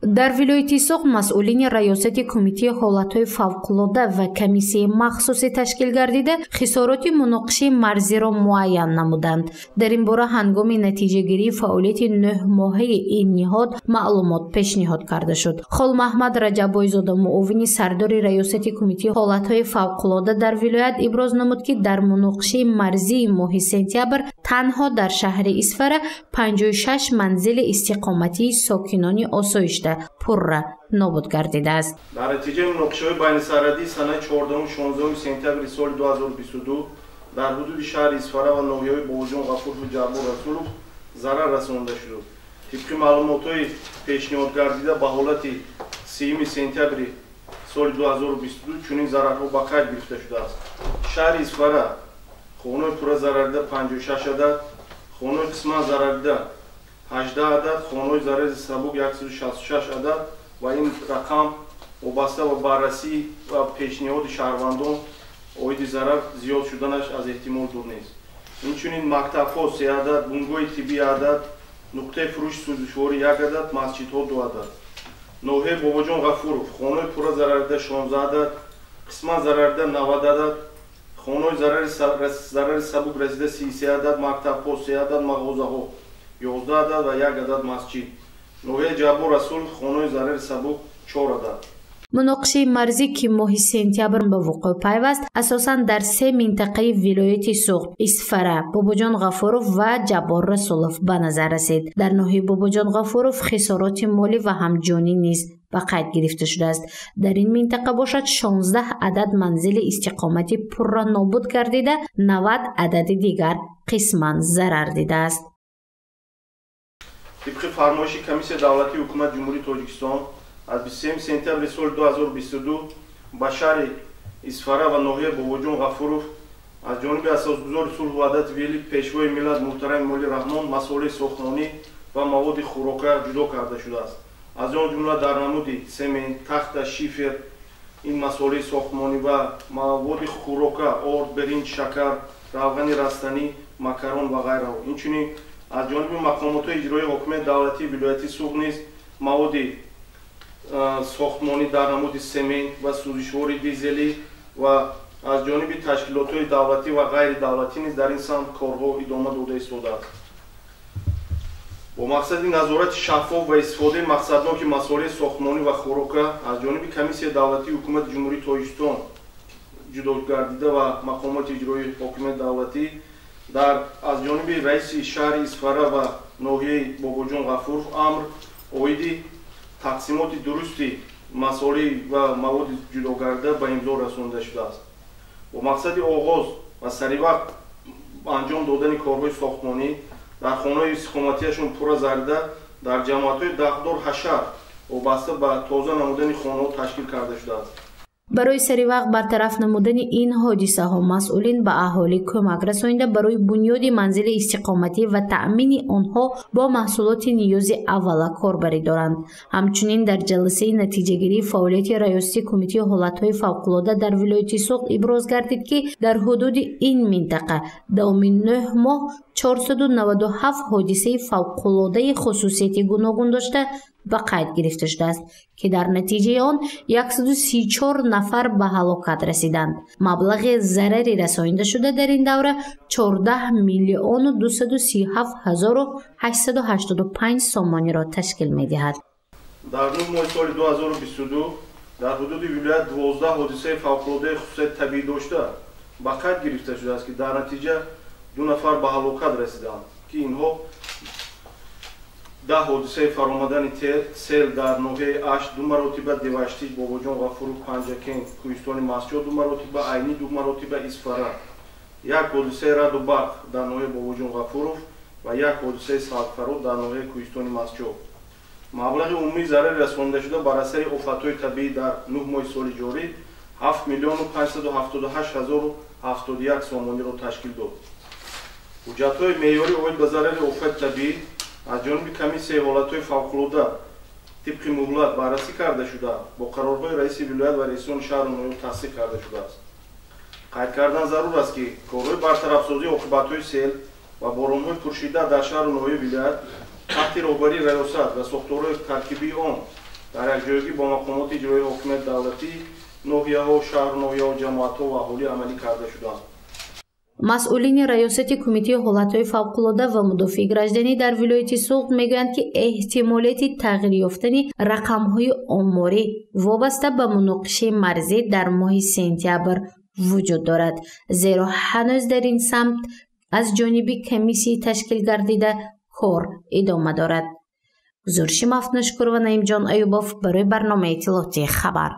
Дар вилояти Суғд масъулини раёсати кумитаи ҳолатҳои фавқулода ва комиссияи махсусе ташкил гардида хисороти муноқишаи марзиро муайян намуданд. Дар ин бора ҳангоми натиҷагирии фаъолияти нӯҳмоҳаи ин ниҳод маълумот пешниҳод карда шуд. Холмаҳмад Раҷабойзода, муовини сардори раёсати кумитаи ҳолатҳои фавқулода дар вилоят, иброз намуд, ки дар муноқишаи марзии моҳи сентябр танҳо дар шаҳри Исфара 56 манзили истиқоматии сокинони осоишта пурра нобуд гардидааст. Дар натиҷаи муноқишаҳои байнисарҳадии санаи 14-16 сентябри соли 2022 дар ҳудуди шаҳри Исфара ва ноҳияҳои Бобоҷон Ғафуров ва Ҷаббор Расулов зарар расонда шуд. Тибқи маълумотҳои пешниҳодгардида ба ҳолати 3 сентябри соли 2022 чунин зарарҳо ба қайд гирифта шудааст. Шаҳри Исфара хонаҳои пурра зарардида 56 адад, хонаҳои қисман зарардида 18 адад, хонаҳои зарари сабук 166 адад ва ин рақам вобаста ба баррасӣ ва пешниҳоди шаҳрвандон оиди зарар зиёд шуданаш аз эҳтимол дур нест. Инчунин мактабҳо 3 адад, бунгоҳи тиббӣ адад, нуқтаи фурӯши сӯзишворӣ 1 адад, масҷидҳо 2 адад. Ноҳияи Бобоҷон Ғафуров хонаҳои пурра зарардида 16 адад, қисман зарардида 90 адад, хонаҳои зарари сабук расида 33 адад, мактабҳо 3 адад, мағозаҳо 11 адад ва 1 адад масҷид. Ноҳияи Ҷаббор Расулов хонаҳои зарари сабук 4 адад. Муноқишаи марзӣ, ки моҳи сентябр ба вуқӯъ пайваст, асосан дар се минтақаи вилояти Суғд Исфара, Бобоҷон Ғафуров ва Ҷаббор Расулов ба назар расид. Дар ноҳияи Бобоҷон Ғафуров хисороти молӣ ва ҳамҷонӣ низ ба қайд гирифта шудааст. Дар ин минтақа бошад 16 адад манзили истиқоматӣ пурра нобуд гардида, 90 адади дигар қисман зарар дидааст. Тибқи фармоиши Комиссияи давлатии Ҳукумати Ҷумҳурии Тоҷикистон аз 23 сентябри соли 2022 ба шаҳри Исфара ва ноҳияи Бобоҷон Ғафуров аз ҷониби асосгузори сулҳу ваҳдати миллӣ, Пешвои миллат муҳтарам Эмомалӣ Раҳмон масолеҳи сохтмонӣ ва маводи хӯрока ҷудо карда шудааст. Аз он ҷумла дар намуди семент, тахта, шифер, ин масолеҳи сохтмонӣ ва маводи хӯрока, орд, биринҷ, шакар, равғани растанӣ, макарон ва ғайраҳо. Инчунин аз ҷониби мақомотҳои иҷроии ҳокимияти давлатии вилояти Суғд низ маводи сохтмонӣ дар намуди семент ва сӯзишвори дизелӣ ва аз ҷониби ташкилотҳои давлатӣ ва ғайридавлатӣ низ дар ин самт корҳо идома дода истодааст. Бо мақсади назорати шаффоф ва истифодаи мақсадноки масолеҳи сохтмонӣ ва хӯрока аз ҷониби Комиссияи давлатии Ҳукумати Ҷумҳурии Тоҷикистон ҷудо гардида ва мақомоти иҷроии ҳокимияти давлатӣ дар аз ҷониби раиси шаҳри Исфара ва ноҳияи Бобоҷон Ғафуров амр оиди тақсимоти дурусти масолеҳ ва маводи ҷудогардида ба имзо расонида шудааст. Бо мақсади оғоз ва саривақт анҷом додани корҳои сохтмонӣ дар хонаҳои истиқоматиашон пурра зарида дар ҷамоатҳои дахлдор ҳашар вобаста ба тоза намудани хонаҳо ташкил карда шудааст. Барои саривақт бартараф намудани ин ҳодисаҳо масъулин ба аҳолӣ кӯмак расонида барои бунёди манзили истиқоматӣ ва таъмини онҳо бо маҳсулоти ниёзи аввала корбарӣ доранд. Ҳамчунин дар ҷаласаи натиҷагирии фаъолияти раёсати кумитаи ҳолатҳои фавқулода дар вилояти Суғд иброз гардид, ки дар ҳудуди ин минтақа давоми 9 моҳ 497 ҳодисаи фавқулодаи хусусияти гуногун дошта ба қайд гирифта шудааст, ки дар натиҷаи он 134 нафар ба ҳалокат расиданд. Маблағи зарари расонида шуда дар ин давра 14 миллиону 237 ҳазору 885 сомониро ташкил медиҳад. Дар 9 моҳи соли 2022 дар ҳудуди вилоят 12 ҳодисаи фавқулодаи хусусияти табиӣ дошта ба қайд гирифта шудааст, ки дар натиҷа 2 нафар ба ҳалокат расиданд, ки инҳо 10 ҳодисаи фаромадани сел дар ноҳияи Ашт 2 маротиба, Деваштич, Бобоҷон Ғафуров, Панҷакент, Кӯҳистони Мастчоҳ 2 маротиба, Айнӣ 2 маротиба, Исфара, 1 ҳодисаи раъду барқ дар ноҳияи Бобоҷон Ғафуров ва 1 ҳодисаи садфарод дар ноҳияи Кӯҳистони Мастчоҳ. Маблағи умумии зарари расонидашуда бар асари офатҳои табиӣ дар 9 моҳи соли ҷорӣ 7 миллиону 578 ҳазору 71 сомониро ташкил дод. Ҳуҷҷатҳои меъёрӣ оид ба зарари офати табиӣ аз ҷониби Комиссияи ҳолатҳои фавқулода тибқи муҳлат баррасӣ карда шуда, бо қарорҳои раиси вилоят ва раисони шаҳру ноҳия тасдиқ карда шудааст. Қайд кардан зарур аст, ки корҳои бартарафсозии оқибатҳои сел ва боронҳои пуршиддат дар шаҳру ноҳияи вилоят таҳти роҳбарии раёсат ва сохторҳои таркибии он Дар якҷоягӣ бо мақомоти иҷроии ҳокимияти давлатӣ, ноҳияҳо, шаҳру ноҳияҳо, ҷамоатҳо ва аҳолӣ амалӣ карда шудааст. Масъулини Раёсати Кумитаи ҳолатҳои фавқулода ва мудофиаи гражданӣ дар вилояти Суғд мегӯянд, ки эҳтимолияти тағйир ёфтани рақамҳои оморӣ вобаста ба муноқишаи марзӣ дар моҳи сентябр вуҷуд дорад, зеро ҳанӯз дар ин самт аз ҷониби комиссияи ташкил гардида кор идома дорад. Гузориши Мафтунашукурова, Наимҷон Аюбов барои барномаи иттилоотии «Хабар».